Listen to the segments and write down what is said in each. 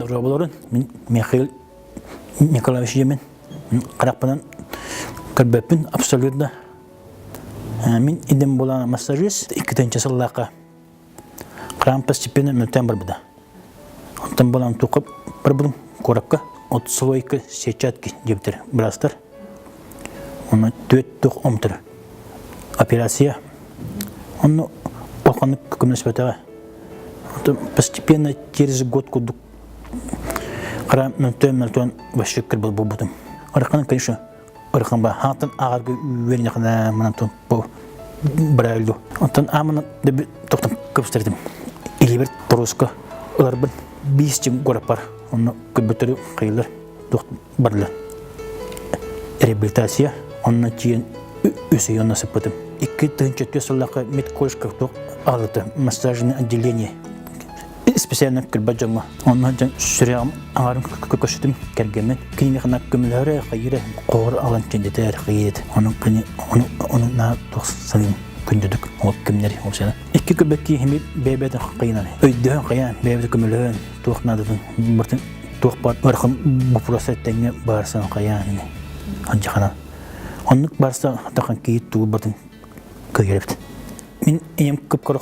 Дорооболорун, мин Михаил Николаевич диэмин. Харахпынан көрбөппүн абсолютно. Мин идэм буолан массажист, 2 сыллаахха храм постепенно мөлтөөн барбыта. Онтон буолан туохха барбытым куоракка от слойка сетчатки диэбиттэр быраастар. Онно түөрт туох омтор операция. Онно улаханнык көмөлөспөтөҕө. Онтон постепенно через год курдук хара мөлтөөн-мөлтөөн вообще кырбыл буолбутум. Ыраханы, конечно, ырхан ба хаатан ааҕарга үөрэнэхинэ манан бу быраайлу. Онтон аамана тохтон кыбыстырдым. Илибер торуска ыларбын биис чим гораппар. Онно көрбөттөрү хайылар туох барлар. Реабилитация онно тиийэн үс ый онно сыппытым. 2004 сыллаахха медколледжка туох аҕалыта массажное отделение специально кырбат дьоҥҥо. Онно дьон сүрэҕим аҥарын көкөсүтүм кэргэммин. Кинини хана көмөлөһөрө, хайыра, хоһор алан чэндэтэр, хайыт. Ону кини ону ону на туох саныым күндүдүк ол кимнери ол сена. Икки көбөк киһими бэйбэтин хайынан. Өйдөһөн хайаан бэйбэти көмөлөһөн туох наадатын бартын туох бар ыарахан боппуруостар тэҥҥэ баарсан хайаан ини алдьаханан. Оннук барса тахан киһи тугу бартын кыайар эбит. Мин ийэм кып-кыра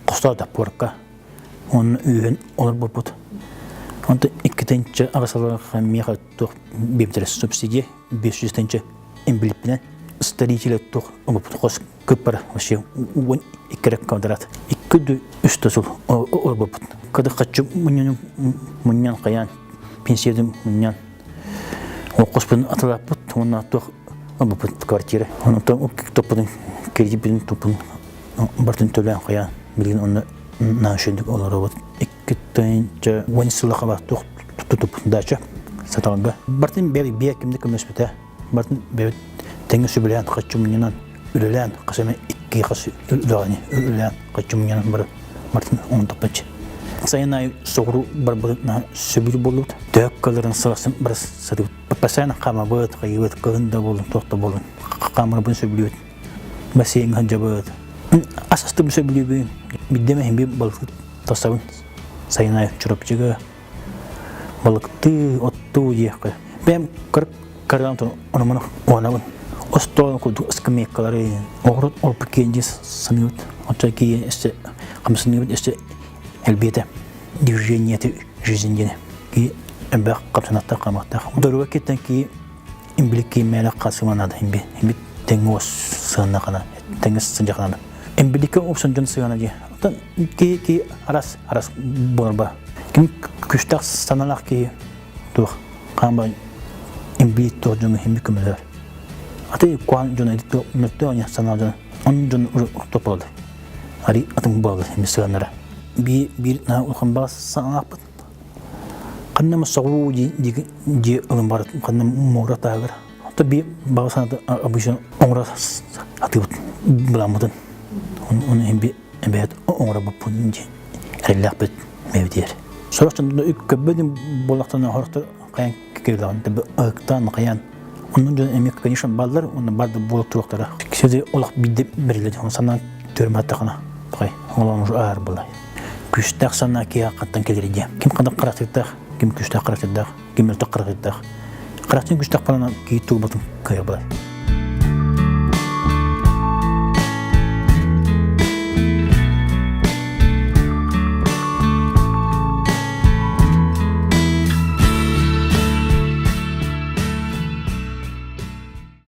хостоото пуорка уонна үүһүн олорбуппут. Онтон 2 аҕыс миэхэ туох биэбитэрэ субсидия 500 тыһыынча имбилиппинэн строителя туох ылбыппыт хос кыппара вообще 12 эрэ квадрат 2 да үс да сыл олорбуппут. Кады хаччы мунньан мунньан хайаан пенсиядын мунньан ол хоспун атылааппыт уонна туох ылбыппыт квартира. Онтон топпутун кредитпитин туппун бартын төлөөн хайаан билигин онно наашындык олоробут 2 10 сыллаха туох тутуп дача саталга бартын бэби бие кимде көмөспүтэ бартын бэбит тэҥэ сүбэлээн хаччы мунньунан үлэлээн хас эмэ икки хас үлэҕини үлэлээн хаччы мунньунан бары бартын оҥотоппач сайын аайы соҕуруу барбыт сөбүл буолбут төһө кыларын сыласын бары сатыбыт постоянно хаамабыт хайыбыт кыһын да буолун туох да буолун хаамарбын сөбүлүүбүт бассейҥҥа сылдьабыт ас астыбын сөбүлүүбүн биирдэ эмэ иһин балык тахсабын сайын аайы Чурапчыга балыктыы оттуу диэххэ бэйэм кырдаан ону-маны уонабын остуол курдук ыскамыайкалары оҕуруот олпу киэн дии саныыбыт оччо киһи өссө хамсаныыбыт өссө элбиэтэ движение жизнь диэни киһи элбэх хамсанаттаах хаамыахтаах доруобай киттэн киһи имбилик кииммээлэх хасыма наада имби имби тэҥҥэ уос сыаннахана тэҥҥэ сылдьахана имбиликке упсан дьон сыана дии оттон киһи киһи арас арас буоларба ким күстээх саналаах киһи туох хаамба имбиит туох дьону химби көмөлөр аты куан дьону мөлтөө санаа дьону он дьон топполор ари атын буолар химби сыаннара би биир на улахан баас саҥааппыт ханна ма соҕуруу дии ылын барат ханна муора таагар то би баҕа санаата обычно оҥоро сатыыбыт былааммытын ону химби эбээт оҥоробуппун дии эрэллээхпит бэйэбитигэр сорох дьон көрбөт буоллахтарына сорохтор хайаан кирилэҕин ыһыктаан хайаан оннук дьон эмиэ конечно бааллар уонна баар да буола туруохтара киһи олох биирдэ бэриллэр ону санаан төрмөттөхүнэ пахай олоҕун уже аар буолай күүстээх санаа киһи хаттан кэлэр диye ким ханнык характырдаах ким күүстээх характырдаах ким мөлтөх характырдаах характырын күүстээх буолан киһи туолбатын кыайар буолар.